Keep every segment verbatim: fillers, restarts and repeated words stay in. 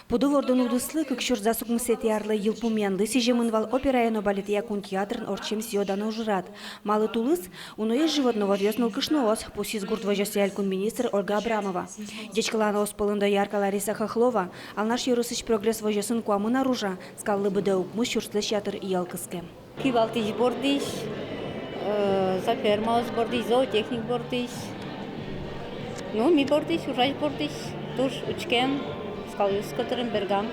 Пудо вордон удыслы кык сюрс дас укмысэтӥ арлы йылпумъянлы сӥземын вал операя но балетъя кун театрын ортчем сӥё-дано ужрад. Малы тулыс? Уноез животноводъёс, нылкышноос, пусйиз гурт возёсъя элькун министр Ольга Абрамова. Ӟечкыланоос пӧлын доярка Лариса Хохлова. Алнаш ёросысь «Прогресс» возёсын куамын ар ужа, скаллы быдэ укмыс сюрслэсь ятыр йӧл кыске. Кивалтӥсь бордысь, э, зоофермаос бордысь, зоотехник бордысь. Ну, ми бордысь, ужась бордысь, туж учкем, скалъёс котырем, бергам.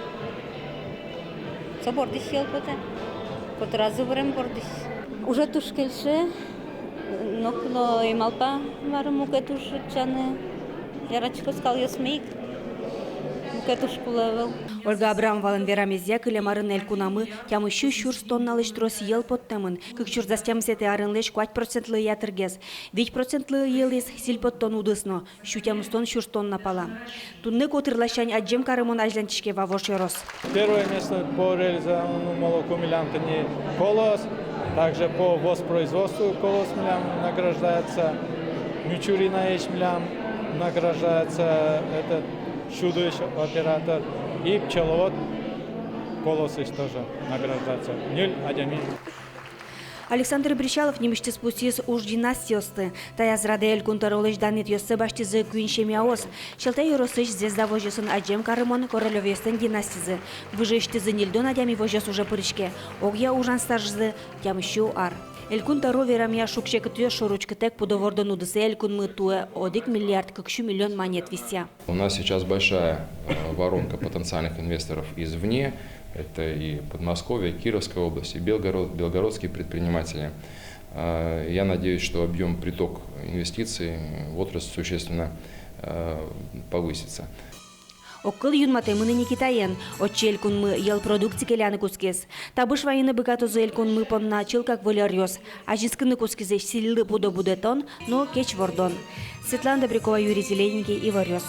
Со бордысь йӧл потэ, котыразы вырем бордысь. Ужа туж кельше, ноку но ӧй малпа, мар, мукет уж утчаны. Яратӥсько скалъёсме ик, мукет уж кулэ ӧвӧл. Ольга Абрамовалэн верамезъя, кылем арын элькунамы тямыс сю сюрс тонналэсь трос йӧл поттэмын, кык сюрс дас тямысэтӥ арынлэсь куать процентлы ятыргес. Вить процентлы йылӥз сӥль поттон удыс но, сю тямыстон сюрс тонна пала. Туннэ котыр ласянь адӟем карымон азьланьтӥське Вавож ёрос. Первое место по реализованному молоку милям тӥни «Колос», также по воспроизводству «Колос» милям награждается. Мичуринаысь милям награждается этот Сюдысь оператор и пчеловод Колосысь тоже награждается. Ньыль адями. Александр Бречалов нимысьтыз пусйиз уж династиосты. Таяз радэ Элькун тӧролэсь данъетъёссэ басьтӥзы куинь семьяос. Сьӧлта ёросысь «Звезда» возёсын адӟем карымон Королёвъёслэн династизы. Выжыысьтызы ньыльдон адями возёс уже пыриське. Огъя ужан стажзы тямыс сю ар. Элькун тӧро верамъя, шуг-секытъёс шоры учкытэк, пудо вордон удысэ элькунмы туэ одӥг миллиард кык сю миллион манет висъя. У нас сейчас большая, э, воронка потенциальных инвесторов извне. Это и Подмосковье, Кировская область, и белгород-, белгородские предприниматели. Э, я надеюсь, что объём, приток инвестиций в отрасль существенно, э, повысится. Огкыл юнматэмын ини Китаен. Отчы элькунмы йӧл продукция келяны кутскиз. Табыш вайыны быгатозы элькунмы понна чылкак выль ӧръёс. Азинскыны кутскизы сӥльлы пудо будэтон но кеч вордон. Светлана Добрякова, Юрий Зелененький, «Иворъёс».